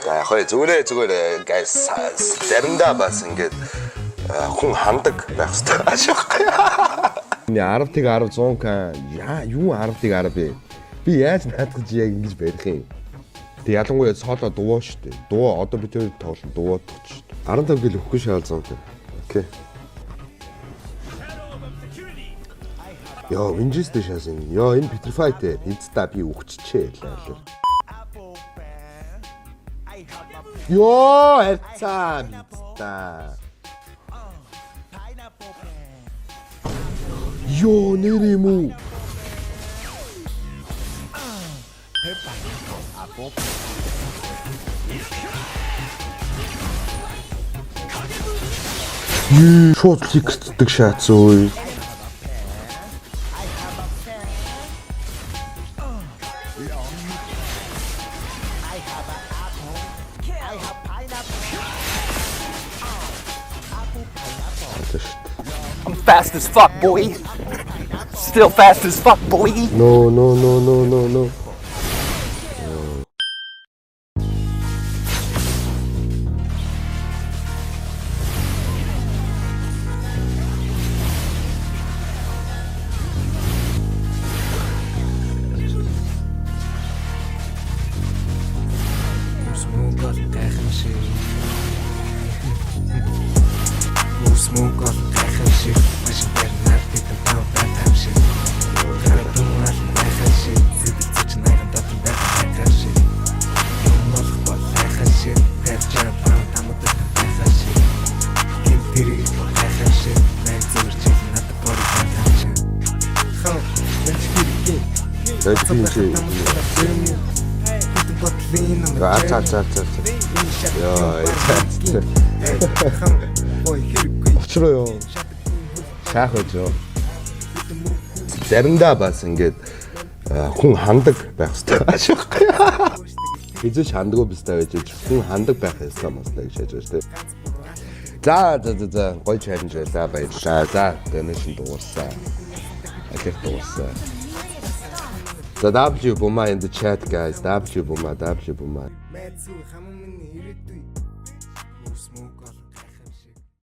За яг хөө зүгээрээ зүгээр guys, заримдаа бас ингээд хүн хандаг байх хэрэгтэй аашгүй. Миний 10 тэг 10 100 к яа юу 10 тэг 10 бэ? Би яаж наадах чи яг ингэж барих юм? Тэг ялангуяа соло дуу шүү дээ. Дуу одоо би тэр тоглон дуудах шүү дээ. 15 гэл өгөхгүй шаал 100 к. Окей. Йоо, Winchester шаасан. Йоо, энэ Petrified ээ. Эцта би үхчихээ лээ. Йоо, харьцаа мэдта. Йоо, нэр юм уу? Юу, шууд ликртдэг шаац өө. I'm fast as fuck, boy. Still fast as fuck, boy. No, no, no, no, no, no. Ус мөнгө олон гайхан шиг. Ус мөнгө олон гайхан шиг. Машин дээр нар бидэн тав тав шиг. Гараад олон гайхан шиг. Сэтгэл зүйч найран дотор байх гайхан шиг. Юм болох бол гайхан шиг. Тавьчаа пан тамдаг гайхан шиг. Гин тэрийг гайхан шиг. Най зүгээр чиг надад бор гайхан шиг. Хан нэж хэрэг. Тэгээд би чи Аа цаа цаа цаа. Йоо, цаа. Учруу юу? Шаах байж юу? Заримдаа бас ингээд хүн хандаг байх хэрэгтэй аашгүй. Хизээч хандгүй бистай байж хүн хандаг байх ёстой маслаа гэж яаж байна шүү дээ. За за за за гоё challenge байлаа, баярлалаа. За donation дуурсан. Алерт дуурсан. За W бума in the chat, guys. W бума, W бума. Мэдсүү хаман миний ирээдүй. Ус мөнгө